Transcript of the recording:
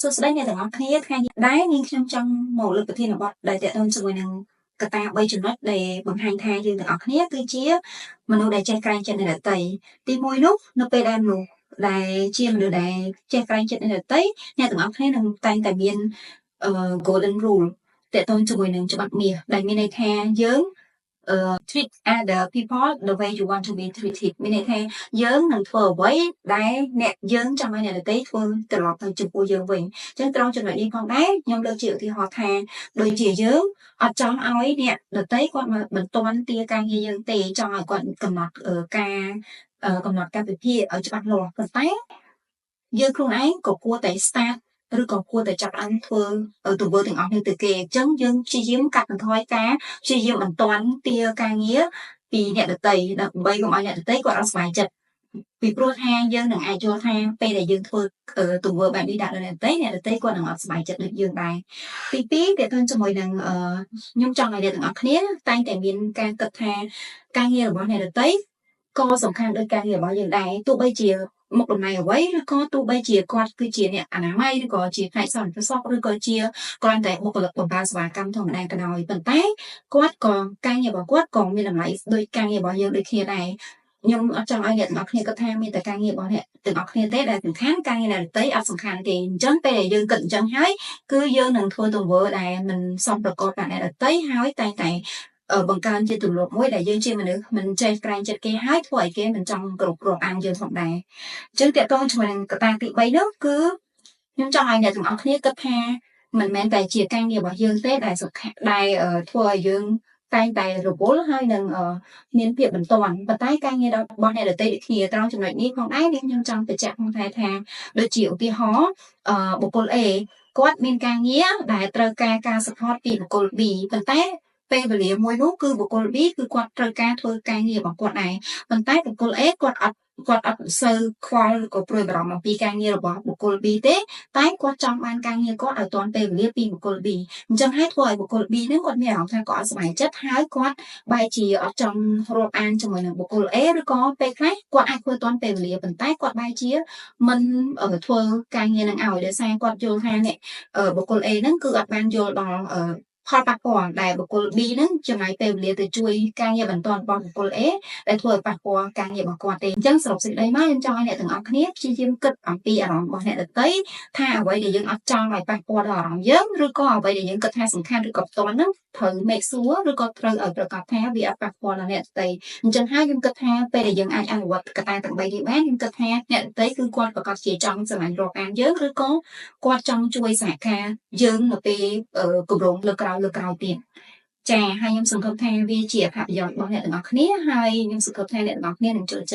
សួស្តីអ្នកទាំងអស់គ្នាថ្ងៃនេះដែរនាងខ្ញុំចង់មកលើកប្រធានបទដែលទាក់ទងជាមួយនឹងកត្តា3ចំណុចដែលបង្ហាញថាយើងទាំងអស់គ្នាគឺជាមនុស្សដែលចេះក្រែងចិត្តអ្នកដទៃទីមួយនោះនៅពេលដែលមនុស្សដែលជាមនុស្សដែលចេះក្រែងចិត្តអ្នកដទៃអ្នកទាំងអស់គ្នានឹងតែងតែមានអឺ golden rule ទាក់ទងជាមួយនឹងច្បាប់មាសដែលមានន័យថាយើង treat other people the way you want to be treated មានន័យថាយើងនឹងធ្វើអ្វីដែលអ្នកយើងចង់ឲ្យអ្នកដទៃធ្វើត្រឡប់ទៅចំពោះយើងវិញអញ្ចឹងត្រង់ចំណុចនេះផងដែរខ្ញុំលើកជាឧទាហរណ៍ថាដូចជាយើងអត់ចង់ឲ្យអ្នកដទៃគាត់មកបន្ទាន់ទាការងារយើងទេចង់ឲ្យគាត់កំណត់ការកំណត់ការវិភាគឲ្យច្បាស់លាស់ប៉ុន្តែយើងខ្លួនឯងក៏គួរតែ start ឬក៏គួរតែចាប់ផ្ដើមធ្វើទង្វើទាំងអស់នេះទៅគេអញ្ចឹងយើងព្យាយាមកាត់បន្ថយការព្យាយាមបន្ទាន់ទាការងារពីអ្នកដទៃដើម្បីកុំឲ្យអ្នកដទៃគាត់អត់សប្បាយចិត្តពីព្រោះថាយើងនឹងអាចយល់ថាពេលដែលយើងធ្វើទង្វើបែបនេះដាក់ដល់អ្នកដទៃអ្នកដទៃគាត់នឹងអត់សប្បាយចិត្តដូចយើងដែរទី2ទាក់ទងជាមួយនឹងខ្ញុំចង់ឲ្យអ្នកទាំងអស់គ្នាតែងតែមានការគិតថាការងាររបស់អ្នកដទៃក៏សំខាន់ដូចការងាររបស់យើងដែរទោះបីជាមុខតំណែងអ្វីឬក៏ទោះបីជាគាត់គឺជាអ្នកអនាម័យឬក៏ជាផ្នែកសន្តិសុខឬក៏ជាគ្រាន់តែបុគ្គលិកបម្រើសេវាកម្មធម្មតាក៏ដោយប៉ុន្តែគាត់ក៏ការងាររបស់គាត់ក៏មានតម្លៃដូចការងាររបស់យើងដូចគ្នាដែរខ្ញុំអត់ចង់ឲ្យអ្នកទាំងអស់គ្នាគិតថាមានតែការងាររបស់អ្នកទាំងអស់គ្នាទេដែលសំខាន់ការងារអ្នកដទៃអត់សំខាន់ទេអញ្ចឹងពេលដែលយើងគិតអញ្ចឹងហើយគឺយើងនឹងធ្វើទង្វើដែលមិនសមប្រកបដល់អ្នកដទៃហើយតែងតែបង្កើនជាទម្លាប់មួយដែលយើងជាមនុស្សមិនចេះក្រែងចិត្តគេហើយធ្វើឲ្យគេមិនចង់គ្រប់រាប់អានយើងផងដែរអញ្ចឹងទាក់ទងជាមួយនឹងកត្តាទី3នោះគឺខ្ញុំចង់ឲ្យអ្នកទាំងអស់គ្នាគិតថាមិនមែនតែជាការងាររបស់យើងទេដែលសំខាន់ដែលធ្វើឲ្យយើងតែងតែរវល់ហើយនឹងមានភាពបន្ទាន់ប៉ុន្តែការងាររបស់អ្នកដទៃដូចគ្នាត្រង់ចំណុចនេះផងដែរនេះខ្ញុំចង់បញ្ជាក់ផងដែរថាដូចជាឧទាហរណ៍បុគ្គល A គាត់មានការងារដែលត្រូវការការ support ពីបុគ្គល B ប៉ុន្តែពេលវេលាមួយនោះគឺបុគ្គល B គឺគាត់ត្រូវការធ្វើការងាររបស់គាត់ដែរប៉ុន្តែបុគ្គល A គាត់អត់សូវខ្វល់ឬក៏ព្រួយបារម្ភអំពីការងាររបស់បុគ្គល B ទេតែគាត់ចង់បានការងារគាត់ឲ្យទាន់ពេលវេលាពីបុគ្គល B អញ្ចឹងហើយធ្វើឲ្យបុគ្គល B ហ្នឹងគាត់មានអារម្មណ៍ថាគាត់អត់សប្បាយចិត្តហើយគាត់បែរជាអត់ចង់រាប់អានជាមួយនឹងបុគ្គល A ឬក៏ពេលខ្លះគាត់អាចធ្វើទាន់ពេលវេលាប៉ុន្តែគាត់បែរជាមិនធ្វើការងារនឹងឲ្យដោយសារគាត់យល់ថាអ្នកបុគ្គល A ហ្នឹងគឺអត់បានយល់ដល់ផលប៉ះពាល់ដែលបុគ្គល B ហ្នឹងចំណាយពេលវេលាទៅជួយការងារបន្ទាន់របស់បុគ្គល A ដែលធ្វើឲ្យប៉ះពាល់ការងាររបស់គាត់ទេអញ្ចឹងសរុបសេចក្តីមកខ្ញុំចង់ឲ្យអ្នកទាំងអស់គ្នាព្យាយាមគិតអំពីអារម្មណ៍របស់អ្នកដទៃថាអ្វីដែលយើងអត់ចង់ឲ្យប៉ះពាល់ដល់អារម្មណ៍យើងឬក៏អ្វីដែលយើងគិតថាសំខាន់ឬក៏ផ្ទាល់ហ្នឹងត្រូវ make sure ឬក៏ត្រូវឲ្យប្រាកដថាវាអត់ប៉ះពាល់ដល់អ្នកដទៃអញ្ចឹងហើយខ្ញុំគិតថាពេលដែលយើងអាចអនុវត្តកត្តាទាំង3នេះបានខ្ញុំគិតថាអ្នកដទៃគឺគាត់ប្រាកដជាចង់ស្រឡាញ់រាប់អានយើងឬក៏គាត់ចង់ជួយសហការយើងនៅពេលគម្រោងលើកក្រោយលើកក្រោយទៀតចាហើយខ្ញុំសង្ឃឹមថាវាជាអត្ថប្រយោជន៍របស់អ្នកទាំងអស់គ្នាហើយខ្ញុំសង្ឃឹមថាអ្នកទាំងអស់គ្នានឹងចូលចិត្ត។